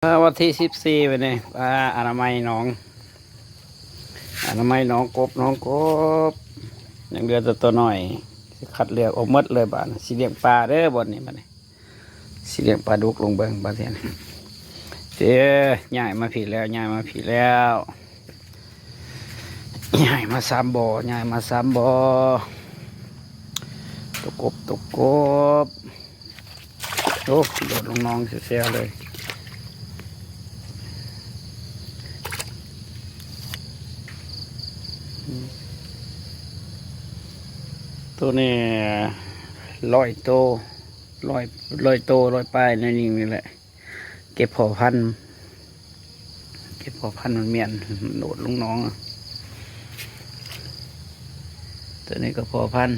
ເອີ ວັນທີສິບສີ່ ມື້ນີ້ ປາອະນາໄມໜອງ ອະນາໄມໜອງກົບ ໜອງກົບ ຍັງເຫຼືອແຕ່ຕົວນ້ອຍ ຊິຄັດເລືອກອອກໝົດເລີຍບາດນີ້ ຊິລ້ຽງປາເດີບ່ອນນີ້ ບາດນີ້ ຊິລ້ຽງປາດຸກ ລອງເບິ່ງບາດນີ້ ເດ້ ຍ້າຍມາພີ້ແລ້ວ ຍ້າຍມາພີ້ແລ້ວ ຍ້າຍມາສາມບໍ່ ຍ້າຍມາສາມບໍ່ ຕົວກົບ ຕົວກົບ. ໂອ້ ໂດດລົງໜອງແຊວໆເລີຍ ໂຕນີ້ຮ້ອຍໂຕ ຮ້ອຍ ຮ້ອຍໂຕ ຮ້ອຍປາຍ ແນວນີ້ນີ້ແຫຼະ ເກັບພໍພັນ ເກັບພໍພັນມັນມ້ຽນ ໂດດລົງໜອງ ໂຕນີ້ກໍພໍພັນ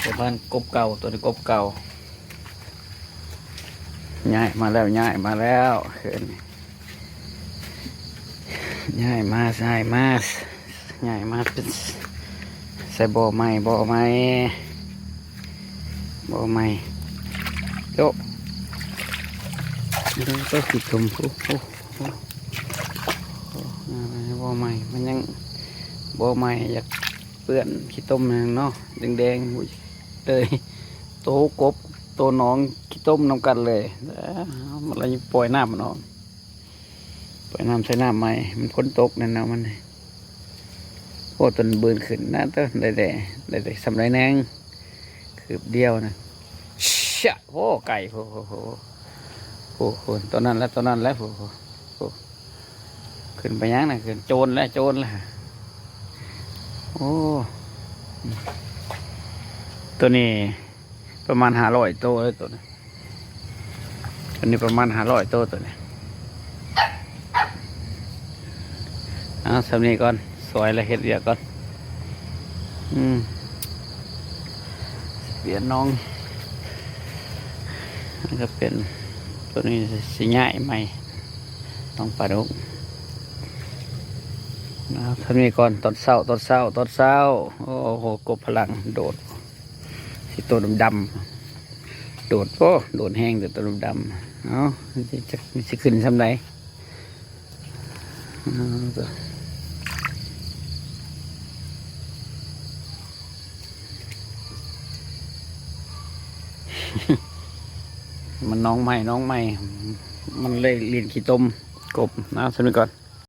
ພໍພັນກົບເກົ່າ ໂຕນີ້ກົບເກົ່າ ຍ້າຍມາແລ້ວ ຍ້າຍມາແລ້ວ ຄືນນີ້ ຍ້າຍມາ ຍ້າຍມາ ຍ້າຍມາເປັນໃສ່ບໍ່ໃໝ່ ບໍ່ໃໝ່ ບໍ່ໃໝ່ ໂຈະ ເບິ່ງໂຕຂີ້ຕົມ ໂອ້ ໂອ້ ໂອ້ ໂອ້ ບໍ່ໃໝ່ ມັນຍັງບໍ່ໃໝ່ ຢາກເປື້ອນຂີ້ຕົມແມ່ນເນາະ ແດງໆເລີຍ ໂຕກົບ ໂຕໜອງຂີ້ຕົມນຳກັນເລີຍ ເອົາ ມັນລະຍັງປ່ອຍນ້ຳມັນອອກ. ປ່ອຍນ້ຳໃສ່ນ້ຳໃໝ່ ມັນຝົນຕົກແນ່ນອນມັນ ໂອ້ ຕົນບືນຂຶ້ນນະ ໂຕ ໄດ້ແຕ່ ໄດ້ແຕ່ສ່ຳໃດແໜງ ຄືບດຽວນະ ຊະ ໂອ້ ໄກ ໂອ້ ໂອ້ ໂອ້ ໂອ້ ໂອ້ ໂຕນັ້ນແຫຼະ ໂຕນັ້ນແຫຼະ ໂອ້ ໂອ້ ໂອ້ ຂຶ້ນໄປຫຍັງນະ ຂຶ້ນໂຈນແຫຼະ ໂຈນແຫຼະ ໂອ້ ໂຕນີ້ ປະມານຫ້າຮ້ອຍໂຕເລີຍໂຕນີ້ ໂຕນີ້ປະມານຫ້າຮ້ອຍໂຕໂຕນີ້ ເອົາສ່ຳນີ້ກ່ອນ ຊ່ອຍລະເຮັດວຽກກ່ອນ ອືມ ປ່ຽນໜອງ ມັນກໍເປັນ ໂຕນີ້ຊິຍ້າຍໃໝ່ ໜອງປາດຸກ ເອົາສ່ຳນີ້ກ່ອນ ຕອນເຊົ້າ ຕອນເຊົ້າ ຕອນເຊົ້າ ໂອ້ໂຫ ກົບພະລັງ ໂດດ ຊິໂຕດຳໆ ໂດດ ໂອ້ ໂດດແຮງແຕ່ໂຕດຳໆ ເອົ້າ ມັນຊິ ຈັກມັນຊິຂຶ້ນສ່ຳໃດ ເອົາ ມັນໜອງໃໝ່ ໜອງໃໝ່ ມັນເລີຍຫຼິ້ນຂີ້ຕົມກົບ ເອົາ ສ່ຳນີ້ກ່ອນ.